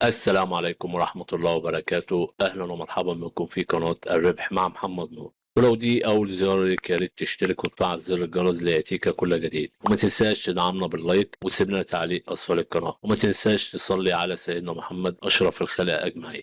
السلام عليكم ورحمة الله وبركاته. أهلا ومرحبا بكم في قناة الربح مع محمد نور. ولو دي أول زيارة ليك يا ريت تشترك وتفعل زر الجرس ليأتيك كل جديد، وما تنساش تدعمنا بال like وتسيب لنا تعليق أسفل القناة، وما تنساش تصلي على سيدنا محمد أشرف الخلق أجمعين.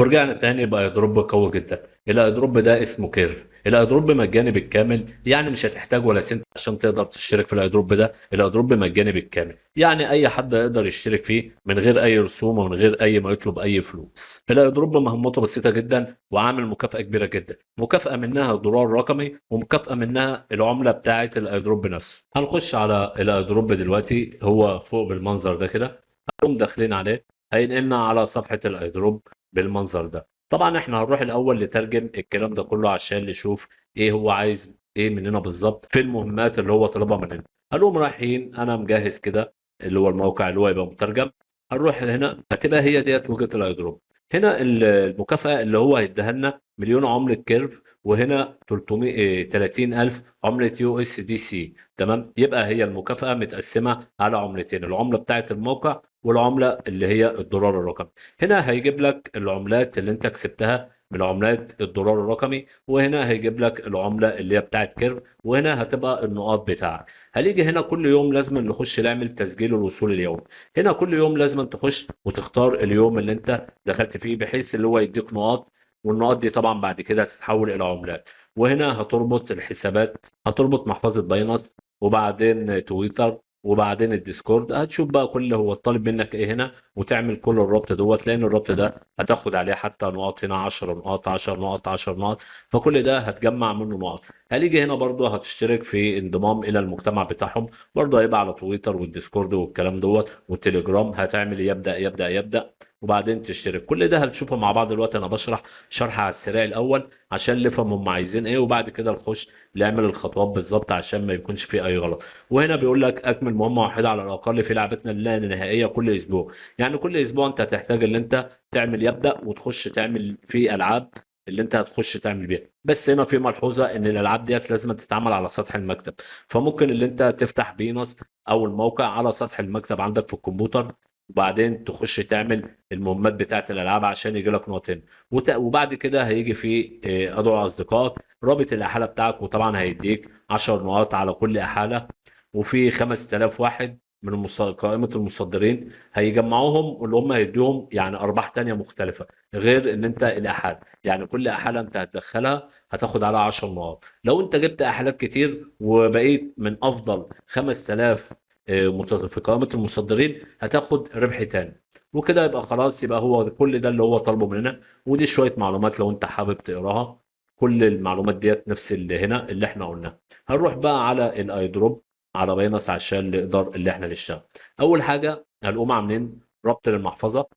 ورجعنا تاني ب airdrop قوي جدا. ال airdrop ده اسمه Curve. ال airdrop مجاني بالكامل، يعني مش هتحتاج ولا سنت عشان تقدر تشترك في ال airdrop ده. ال airdrop مجاني بالكامل، يعني اي حد يقدر يشترك فيه من غير اي رسوم ومن غير اي ما يطلب اي فلوس. ال airdrop مهمته بسيطة جدا وعامل مكافاة كبيرة جدا، مكافاة منها دولار رقمي ومكافاه منها العملة بتاعه ال airdrop نفسه. هنخش على ال airdrop دلوقتي، هو فوق بالمنظر ده كده، هنقوم داخلين عليه، هينقلنا على صفحة ال airdrop بالمنظر ده. طبعا احنا هنروح الاول نترجم الكلام ده كله عشان نشوف ايه هو عايز ايه مننا بالظبط في المهمات اللي هو طلبها مننا. هنقوم رايحين، انا مجهز كده اللي هو الموقع اللي هو يبقى مترجم. هنروح هنا، هتبقى هي ديت وجهة ال airdrop. هنا المكافأة اللي هو هيديها لنا مليون عملة Curve، وهنا 330 ألف عملة USDC. تمام، يبقى هي المكافأة متقسمة على عملتين، العملة بتاعة الموقع والعملة اللي هي الدولار الرقمي. هنا هيجيب لك العملات اللي انت كسبتها من عملات الدولار الرقمي، وهنا هيجيب لك العملة اللي هي بتاعة Curve، وهنا هتبقى النقاط بتاعك. هنيجي هنا كل يوم لازم نخش نعمل تسجيل الوصول اليومي. هنا كل يوم لازم تخش وتختار اليوم اللي انت دخلت فيه، بحيث اللي هو يديك نقاط، والنقاط دي طبعا بعد كده هتتحول الى عملات. وهنا هتربط الحسابات، هتربط محفظة Binance وبعدين تويتر وبعدين ال Discord. هتشوف بقى كل هو الطالب منك ايه هنا، وتعمل كل الربط دوت، لان الربط ده هتاخد عليه حتى نقاط، هنا 10 نقاط 10 نقاط 10 نقاط، فكل ده هتجمع منه نقاط. هنيجي هنا برضو هتشترك في انضمام الى المجتمع بتاعهم، برضو هيبقى على تويتر وال Discord والكلام دوت والتليجرام. هتعمل يبدأ يبدأ يبدأ وبعدين تشترك. كل ده هتشوفه مع بعض دلوقتي. انا بشرح شرح على السريع الاول عشان نفهم هم عايزين ايه، وبعد كده نخش نعمل الخطوات بالظبط عشان ما يكونش في اي غلط. وهنا بيقول لك اكمل مهمة واحدة على الاقل في لعبتنا النهائية كل اسبوع. يعني كل اسبوع انت هتحتاج ان انت تعمل يبدا وتخش تعمل في العاب اللي انت هتخش تعمل بيها. بس هنا في ملحوظة ان الالعاب ديت لازم تتعمل على سطح المكتب، فممكن اللي انت تفتح Binance او الموقع على سطح المكتب عندك في الكمبيوتر، وبعدين تخش تعمل المهمات بتاعت الالعاب عشان يجي لك نقطتين. وبعد كده هيجي في ادعو اصدقائك، رابط الاحاله بتاعك، وطبعا هيديك 10 نقاط على كل احالة، وفي 5000 واحد من قائمة المصدرين هيجمعوهم، اللي هم هيديهم يعني ارباح تانية مختلفة غير ان انت الاحاله. يعني كل احالة انت هتدخلها هتاخد عليها 10 نقاط. لو انت جبت احالات كتير وبقيت من افضل 5000 في قائمة المصدرين هتاخد ربح تاني، وكده يبقى خلاص، يبقى هو كل ده اللي هو طالبه مننا. ودي شوية معلومات لو انت حابب تقراها، كل المعلومات ديت نفس اللي هنا اللي احنا قلناه. هنروح بقى على ال airdrop على Binance عشان نقدر اللي احنا نشتغل. اول حاجة هنقوم عاملين ربط للمحفظة،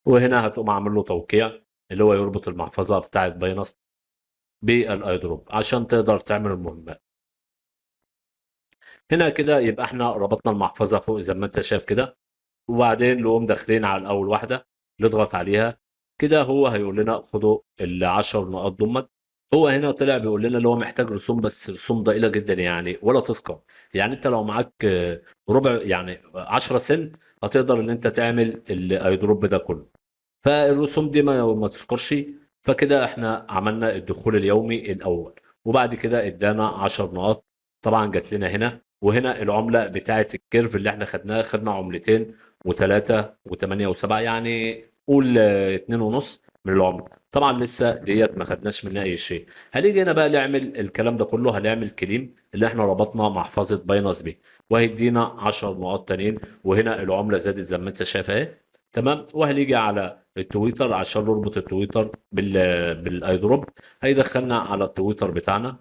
وهنا هتقوم عامل له توقيع اللي هو يربط المحفظة بتاعت Binance بال airdrop عشان تقدر تعمل المهمات. هنا كده يبقى احنا ربطنا المحفظة فوق زي ما انت شايف كده، وبعدين نقوم داخلين على اول واحدة نضغط عليها كده، هو هيقول لنا خدوا ال 10 نقاط ضمت. هو هنا طلع بيقول لنا اللي هو محتاج رسوم، بس رسوم ضئيلة جدا يعني ولا تذكر. يعني انت لو معاك ربع يعني 10 سنت هتقدر ان انت تعمل ال airdrop ده كله، فالرسوم دي ما تذكرش. فكده احنا عملنا الدخول اليومي الاول، وبعد كده ادانا 10 نقاط طبعا جات لنا هنا. وهنا العملة بتاعه ال Curve اللي احنا خدناها، خدنا عملتين و3 و8 و7، يعني قول 2.5 من العملة. طبعا لسه ديت ما خدناش منها اي شيء. هنيجي هنا بقى نعمل الكلام ده كله، هنعمل claim اللي احنا ربطنا محفظة Binance بيه، وهيدينا 10 نقاط تانيين. وهنا العملة زادت زي ما انت شايف اهي. تمام. وهنيجي على التويتر عشان نربط التويتر بال airdrop، هيدخلنا على التويتر بتاعنا،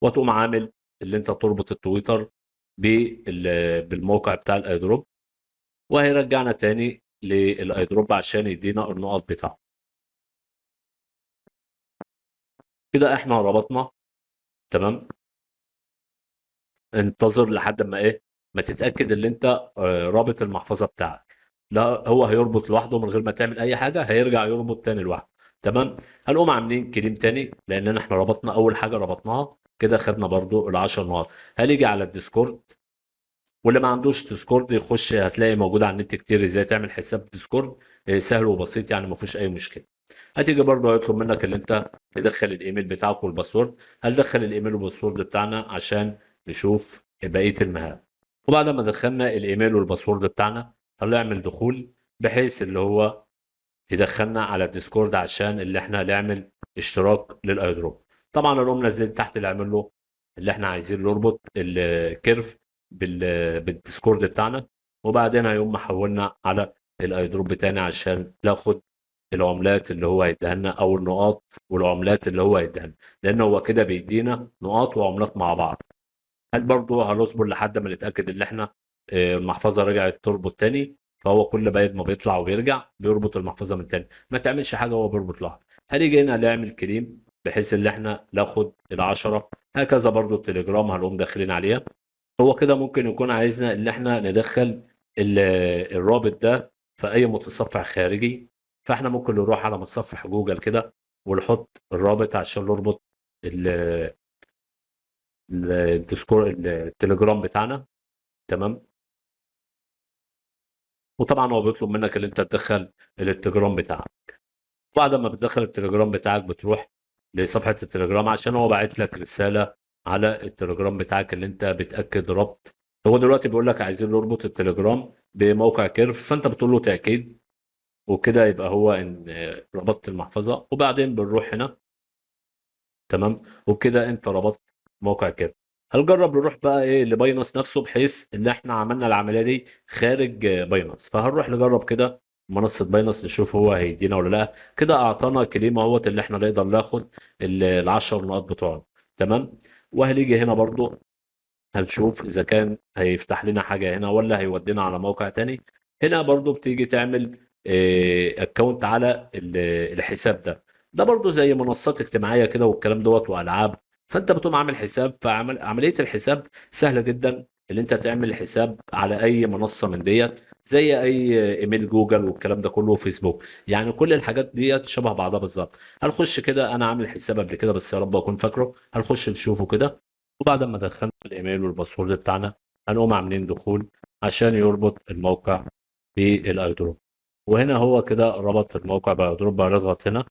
وتقوم عامل اللي انت تربط التويتر بالموقع بتاع ال airdrop. وهيرجعنا تاني لل airdrop عشان يدينا النقط بتاعته. كده احنا ربطنا. تمام، انتظر لحد ما ايه، ما تتاكد ان انت رابط المحفظة بتاعك. لا هو هيربط لوحده من غير ما تعمل اي حاجة، هيرجع يربط تاني لوحده. تمام، هنقوم عاملين claim تاني لاننا احنا ربطنا اول حاجة ربطناها كده، خدنا برضو ال10 نقط. هنيجي على الديسكورد، واللي ما عندوش ديسكورد يخش، هتلاقي موجود على النت كتير ازاي تعمل حساب ديسكورد، سهل وبسيط يعني ما فيهوش اي مشكلة. هتيجي برضو هيطلب منك ان انت تدخل الايميل بتاعك وال password. هندخل الايميل وال password بتاعنا عشان نشوف بقية المهام. وبعد ما دخلنا الايميل وال password بتاعنا هنعمل دخول بحيث اللي هو يدخلنا على الديسكورد عشان اللي احنا نعمل اشتراك لل airdrop. طبعا هنقوم نازلين تحت اللي عامل له اللي احنا عايزين نربط ال Curve بالديسكورد بتاعنا، وبعدين هيقوم محولنا على ال airdrop تاني عشان ناخد العملات اللي هو هيديها لنا او النقاط والعملات اللي هو هيديها لنا، لان هو كده بيدينا نقاط وعملات مع بعض. هل برضو هنصبر لحد ما نتاكد ان احنا المحفظة رجعت تربط تاني؟ فهو كل بيد ما بيطلع وبيرجع بيربط المحفظة من تاني، ما تعملش حاجة هو بيربط لوحده. هنيجي هنا نعمل claim بحيث ان احنا ناخد ال10. هكذا برضو التليجرام هنقوم داخلين عليها. هو كده ممكن يكون عايزنا ان احنا ندخل الرابط ده في اي متصفح خارجي، فاحنا ممكن نروح على متصفح جوجل كده ونحط الرابط عشان نربط الديسكورد التليجرام بتاعنا. تمام، وطبعا هو بيطلب منك ان انت تدخل التليجرام بتاعك. بعد ما بتدخل التليجرام بتاعك بتروح لصفحة التليجرام عشان هو باعت لك رسالة على التليجرام بتاعك اللي انت بتأكد ربط. هو دلوقتي بيقول لك عايزين نربط التليجرام بموقع Curve، فانت بتقول له تأكيد، وكده يبقى هو ان ربطت المحفظة. وبعدين بنروح هنا. تمام، وبكده انت ربطت موقع Curve. هنجرب نروح بقى ايه ل Binance نفسه، بحيث ان احنا عملنا العملية دي خارج Binance. فهنروح نجرب كده منصة Binance نشوف هو هيدينا ولا لا. كده اعطانا claim اهوت اللي احنا نقدر ناخد ال10 نقاط بتوعنا. تمام، وهنيجي هنا برضو هنشوف اذا كان هيفتح لنا حاجة هنا ولا هيودينا على موقع تاني. هنا برضو بتيجي تعمل account على الحساب ده. ده برضو زي منصات اجتماعية كده والكلام دوت والعاب، فانت بتقوم عامل حساب. فعمل عملية الحساب سهلة جدا، اللي انت تعمل حساب على اي منصة من ديت زي اي ايميل جوجل والكلام ده كله وفيسبوك، يعني كل الحاجات ديت شبه بعضها بالظبط. هنخش كده، انا عامل حساب قبل كده بس يا رب اكون فاكره. هنخش نشوفه كده. وبعد ما دخلنا الايميل وال password بتاعنا هنقوم عاملين دخول عشان يربط الموقع بال airdrop. وهنا هو كده ربط الموقع بال airdrop. هنضغط هنا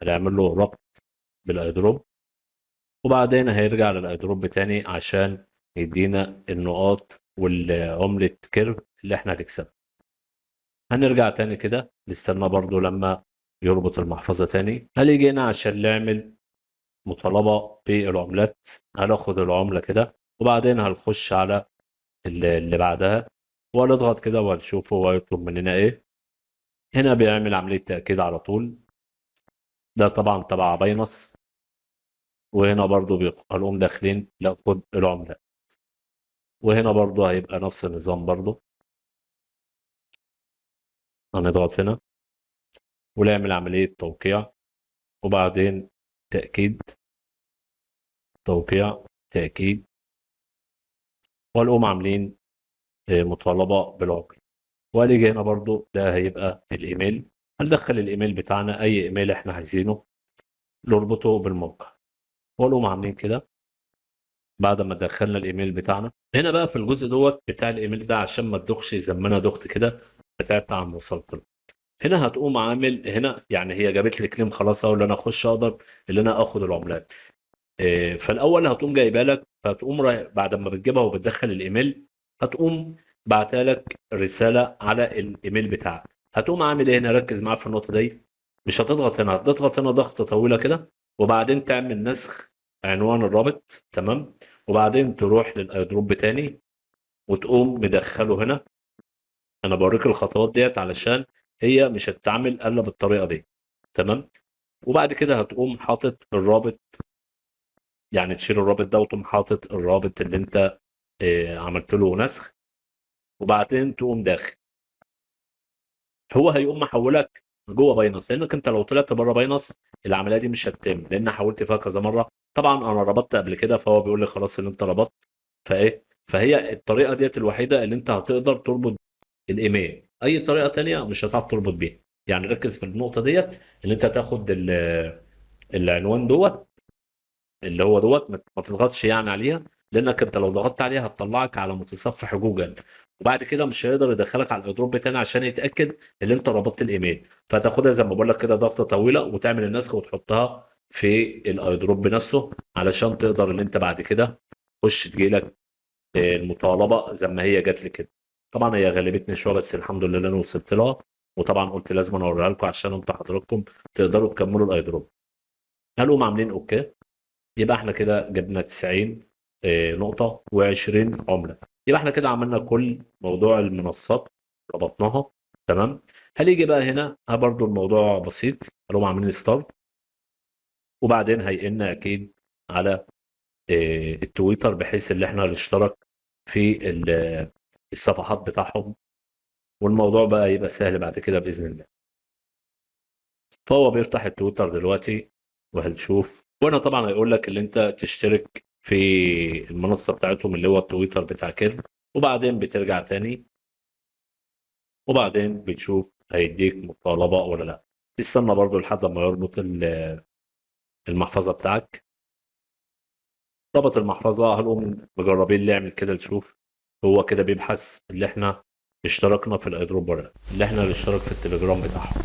هنعمل له ربط بال airdrop، وبعدين هيرجع لل airdrop تاني عشان يدينا النقاط والعملة Curve اللي احنا هنكسبها. هنرجع تاني كده نستنى برضو لما يربط المحفظة تاني. هنيجي هنا عشان نعمل مطالبة بالعملات، هناخد العملة كده وبعدين هنخش على اللي بعدها وهنضغط كده وهنشوف هو هيطلب مننا ايه. هنا بيعمل عملية تأكيد على طول، ده طبعا تبع Binance. وهنا برضو هنقوم داخلين ناخد العملة، وهنا برضو هيبقى نفس النظام، برضو هنضغط هنا ونعمل عملية توقيع وبعدين تأكيد، توقيع، تأكيد، ونقوم عاملين مطالبة بالعملة. وهنيجي هنا برضو ده هيبقى الإيميل، هندخل الإيميل بتاعنا أي إيميل إحنا عايزينه نربطه بالموقع، ونقوم عاملين كده. بعد ما دخلنا الإيميل بتاعنا هنا بقى في الجزء دوت بتاع الإيميل ده عشان ما تدخش زي ما أنا دخت كده تعبت عم وصلت له. هنا هتقوم عامل هنا، يعني هي جابت لي كليم خلاص اهو اللي انا اخش اقدر اللي انا اخد العملات. فالاول هتقوم جايبه لك، فهتقوم بعد ما بتجيبها وبتدخل الايميل هتقوم بعتها لك رسالة على الايميل بتاعك. هتقوم عامل ايه هنا؟ ركز معايا في النقطة دي، مش هتضغط هنا، هتضغط هنا ضغطه طويلة كده وبعدين تعمل نسخ عنوان الرابط، تمام، وبعدين تروح لل airdrop تاني وتقوم مدخله هنا. انا بوريك الخطوات ديت علشان هي مش هتتعمل الا بالطريقة دي، تمام. وبعد كده هتقوم حاطط الرابط، يعني تشيل الرابط ده وتقوم حاطط الرابط اللي انت عملت له نسخ، وبعدين تقوم داخل. هو هيقوم محولك جوه Binance، لانك انت لو طلعت بره Binance العملية دي مش هتتم، لان حاولت فيها كذا مرة. طبعا انا ربطت قبل كده، فهو بيقول لي خلاص ان انت ربطت، فايه، فهي الطريقة ديت الوحيدة اللي انت هتقدر تربط الايميل، اي طريقه تانية مش هتعرف تربط بيها. يعني ركز في النقطة ديت، اللي انت تاخد العنوان دوت اللي هو دوت، ما تضغطش يعني عليها، لانك انت لو ضغطت عليها هتطلعك على متصفح جوجل، وبعد كده مش هيقدر يدخلك على ال airdrop تاني عشان يتاكد ان انت ربطت الايميل. فتاخدها زي ما بقول لك كده ضغطه طويلة، وتعمل النسخ وتحطها في ال airdrop نفسه، علشان تقدر ان انت بعد كده تخش تجيلك المطالبة زي ما هي جات لي كده. طبعا هي غلبتني شوية، بس الحمد لله انا وصلت لها، وطبعا قلت لازم انا اوريها لكم عشان انتوا حضراتكم تقدروا تكملوا ال airdrop. هنقوم عاملين okay، يبقى احنا كده جبنا 90 نقطة و20 عمله، يبقى احنا كده عملنا كل موضوع المنصات ربطناها. تمام. هنيجي بقى هنا برضو الموضوع بسيط، هنقوم عاملين start، وبعدين هيقلنا اكيد على التويتر، بحيث ان احنا نشترك في الصفحات بتاعهم، والموضوع بقى يبقى سهل بعد كده باذن الله. فهو بيفتح التويتر دلوقتي وهنشوف، وانا طبعا هيقول لك اللي انت تشترك في المنصة بتاعتهم اللي هو التويتر بتاع Curve، وبعدين بترجع تاني، وبعدين بتشوف هيديك مطالبه ولا لا. تستنى برضو لحد ما يربط المحفظة بتاعك. ربط المحفظة، هنقوم مجربين نعمل كده نشوف هو كده بيبحث اللي احنا اشتركنا في ال airdrop ولا لا، اللي احنا نشترك في التليجرام بتاعهم.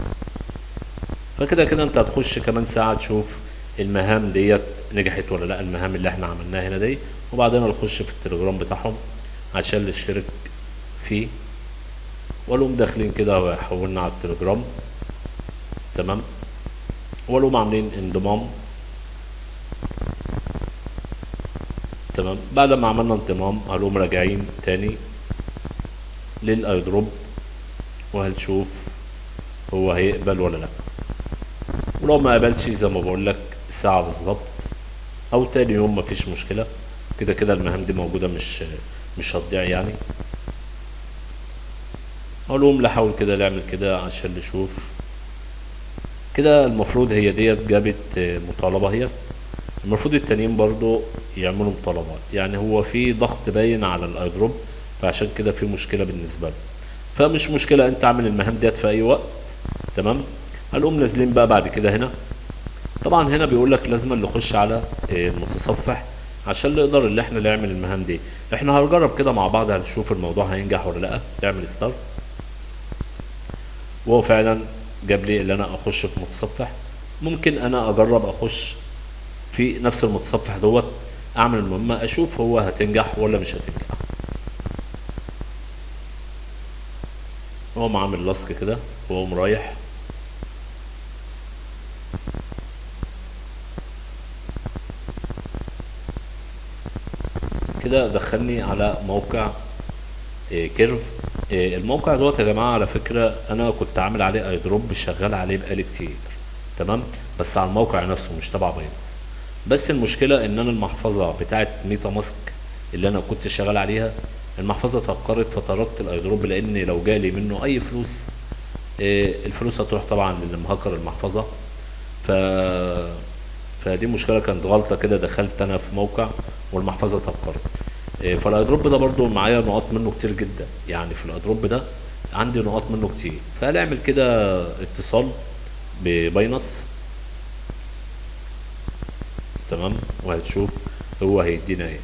فكده كده انت هتخش كمان ساعة تشوف المهام ديت نجحت ولا لا، المهام اللي احنا عملناها هنا دي، وبعدين نخش في التليجرام بتاعهم عشان نشترك فيه، ولهم داخلين كده وحولنا على التليجرام. تمام. ولهم عاملين انضمام. تمام. بعد ما عملنا انضمام هنقوم راجعين تاني لل airdrop، وهنشوف هو هيقبل ولا لا. ولو ما قبلش زي ما بقول لك ساعة بالظبط او تاني يوم مفيش مشكلة، كده كده المهام دي موجودة، مش هتضيع يعني. اقولهم نحاول كده نعمل كده عشان نشوف كده. المفروض هي ديت جابت مطالبة، هي المفروض التانيين برضو يعملوا مطالبات، يعني هو في ضغط باين على ال airdrop، فعشان كده في مشكلة بالنسبة له. فمش مشكلة، انت اعمل المهام ديت في اي وقت. تمام. هنقوم نازلين بقى بعد كده هنا. طبعا هنا بيقول لك لازم نخش على المتصفح عشان نقدر اللي احنا نعمل المهام دي. احنا هنجرب كده مع بعض، هنشوف الموضوع هينجح ولا لا. نعمل start، وهو فعلا جاب لي اللي انا اخش في متصفح. ممكن انا اجرب اخش في نفس المتصفح دوت، اعمل المهمة اشوف هو هتنجح ولا مش هتنجح. هو عامل لصق كده وهو رايح. كده دخلني على موقع Curve. الموقع دوت يا جماعة على فكرة انا كنت عامل عليه airdrop، شغال عليه بقالي كتير. تمام. بس على الموقع نفسه مش تبع Binance. بس المشكلة ان انا المحفظة بتاعت MetaMask اللي انا كنت شغال عليها المحفظة اتهكرت، فتركت ال airdrop، لان لو جالي منه اي فلوس الفلوس هتروح طبعا للي مهكر المحفظة. فدي مشكلة، كانت غلطه كده، دخلت انا في موقع والمحفظه اتهكرت. فال airdrop ده برضو معايا نقاط منه كتير جدا، يعني في ال airdrop ده عندي نقاط منه كتير. فهنعمل كده اتصال ب Binance. تمام. وهتشوف هو هيدينا ايه.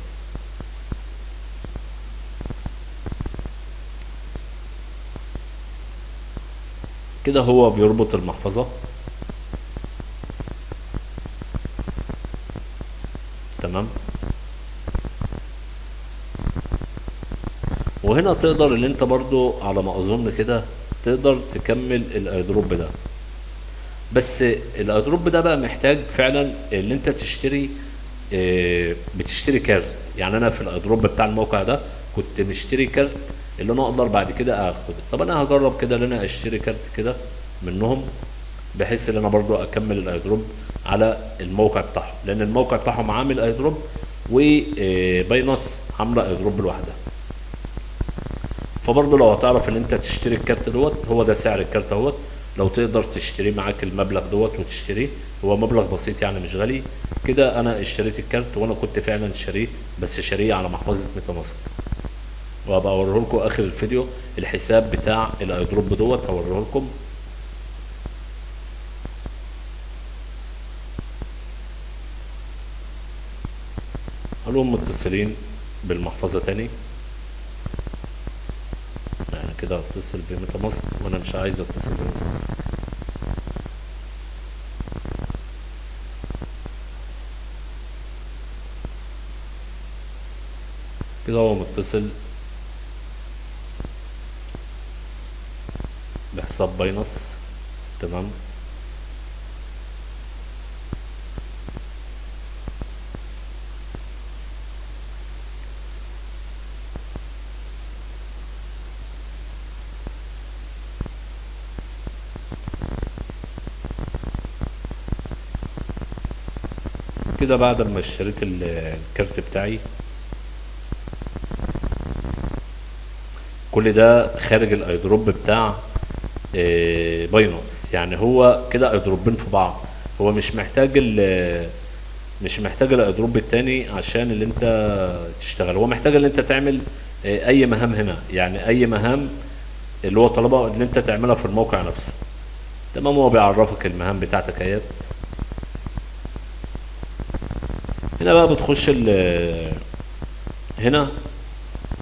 كده هو بيربط المحفظة. تمام. وهنا تقدر اللي انت برضو على ما اظن كده تقدر تكمل ال airdrop ده، بس ال airdrop ده بقى محتاج فعلا اللي انت تشتري، بتشتري كارت. يعني انا في ال airdrop بتاع الموقع ده كنت مشتري كارت اللي انا اقدر بعد كده اخده. طب انا هجرب كده ان انا اشتري كارت كده منهم، بحيث ان انا برضو اكمل ال airdrop على الموقع بتاعهم، لان الموقع بتاعهم عامل airdrop و Binance عامله airdrop لوحدها. فبرضه لو هتعرف ان انت تشتري الكارت دوت، هو ده سعر الكارت اهوت، لو تقدر تشتريه معاك المبلغ دوت وتشتريه، هو مبلغ بسيط يعني مش غالي كده. انا اشتريت الكارت وانا كنت فعلا شاريه، بس شاريه على محفظة MetaMask، وهبقى اوريه لكم اخر الفيديو الحساب بتاع ال airdrop دوت هوريه لكم. هنقوم متصلين بالمحفظة تاني، يعني كده هتصل ب MetaMask وانا مش عايز اتصل ب MetaMask. كده هو متصل بحساب Binance. تمام، كده بعد ما اشتريت الكارت بتاعي، كل ده خارج ال airdrop بتاع Binance، يعني هو كده airdrop ين في بعض، هو مش محتاج ال airdrop التاني عشان اللي انت تشتغل، هو محتاج اللي انت تعمل اي مهام هنا، يعني اي مهام اللي هو طلبها اللي انت تعملها في الموقع نفسه. تمام، هو بيعرفك المهام بتاعتك اهيت. هنا بقى بتخش هنا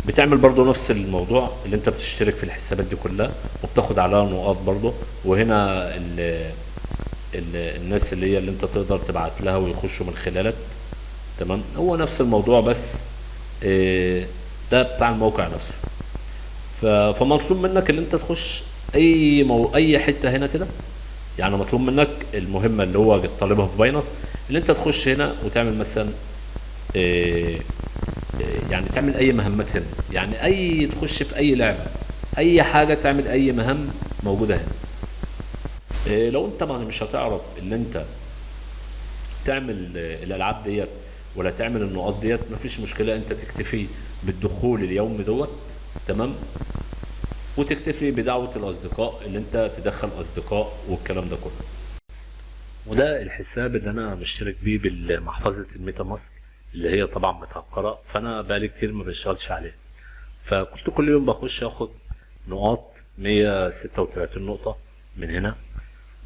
بتعمل برضو نفس الموضوع اللي انت بتشترك في الحسابات دي كلها وبتاخد عليها نقاط برضو. وهنا ال ال الناس اللي هي اللي انت تقدر تبعت لها ويخشوا من خلالك. تمام، هو نفس الموضوع بس ده بتاع الموقع نفسه. فمطلوب منك اللي انت تخش اي حتة هنا كده، يعني مطلوب منك المهمة اللي هو طالبها في Binance اللي انت تخش هنا وتعمل مثلا يعني تعمل اي مهمات هنا، يعني اي تخش في اي لعبة اي حاجة تعمل اي مهام موجودة هنا. لو انت مش هتعرف اللي انت تعمل الالعاب ديت ولا تعمل النقاط ديت، مفيش مشكلة، انت تكتفي بالدخول اليومي دوت. تمام، وتكتفي بدعوة الاصدقاء اللي انت تدخل اصدقاء والكلام ده كله. وده الحساب اللي انا مشترك بيه بالمحفظة ال MetaMask اللي هي طبعا متهكرة، فانا بقالي كتير ما بشتغلش عليها، فكنت كل يوم بخش اخد نقاط 136 نقطة من هنا،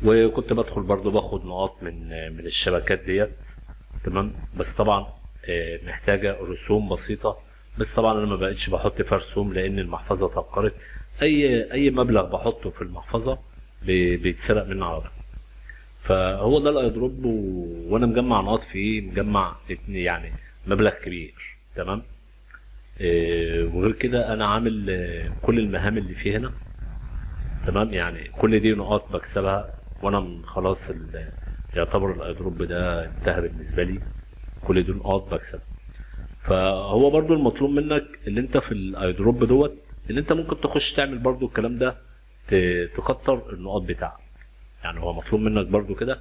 وكنت بدخل برضو باخد نقاط من الشبكات ديت. تمام، بس طبعا محتاجة رسوم بسيطة، بس طبعا انا ما بقتش بحط فيها رسوم لان المحفظة اتهكرت. اي مبلغ بحطه في المحفظة بيتسرق مني على طول. فهو ده ال airdrop، وانا مجمع نقاط فيه، مجمع يعني مبلغ كبير. تمام، وغير كده انا عامل كل المهام اللي فيه هنا. تمام، يعني كل دي نقاط بكسبها، وانا خلاص يعتبر ال airdrop ده انتهى بالنسبة لي، كل دي نقاط بكسبها. فهو برضو المطلوب منك اللي انت في ال airdrop دوت اللي انت ممكن تخش تعمل برضو الكلام ده، تكتر النقاط بتاعك، يعني هو مطلوب منك برضو كده.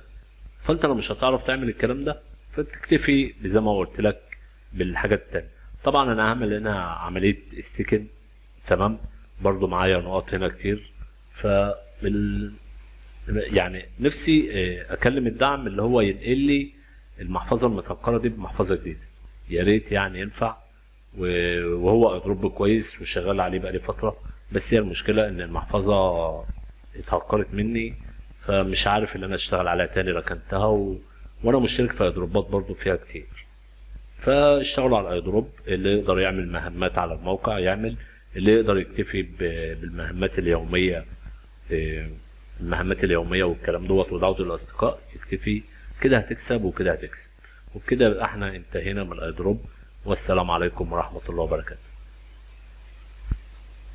فانت لو مش هتعرف تعمل الكلام ده فتكتفي زي ما قلت لك بالحاجات التانية. طبعا انا هعمل هنا عملية staking. تمام، برضو معايا نقاط هنا كتير، ف يعني نفسي اكلم الدعم اللي هو ينقل لي المحفظة المتهكرة دي بمحفظة جديدة، يا ريت يعني ينفع. وهو airdrop كويس وشغال عليه بقالي فترة، بس هي المشكلة ان المحفظة اتهكرت مني، فمش عارف ان انا اشتغل عليها تاني، ركنتها وانا مشترك في airdrop ات برضو فيها كتير. فاشتغلوا على ال airdrop، اللي يقدر يعمل مهمات على الموقع يعمل، اللي يقدر يكتفي بالمهمات اليومية، المهمات اليومية والكلام دوت ودعوة الاصدقاء يكتفي كده، هتكسب وكده هتكسب. وبكده يبقى احنا انتهينا من ال airdrop، والسلام عليكم ورحمة الله وبركاته.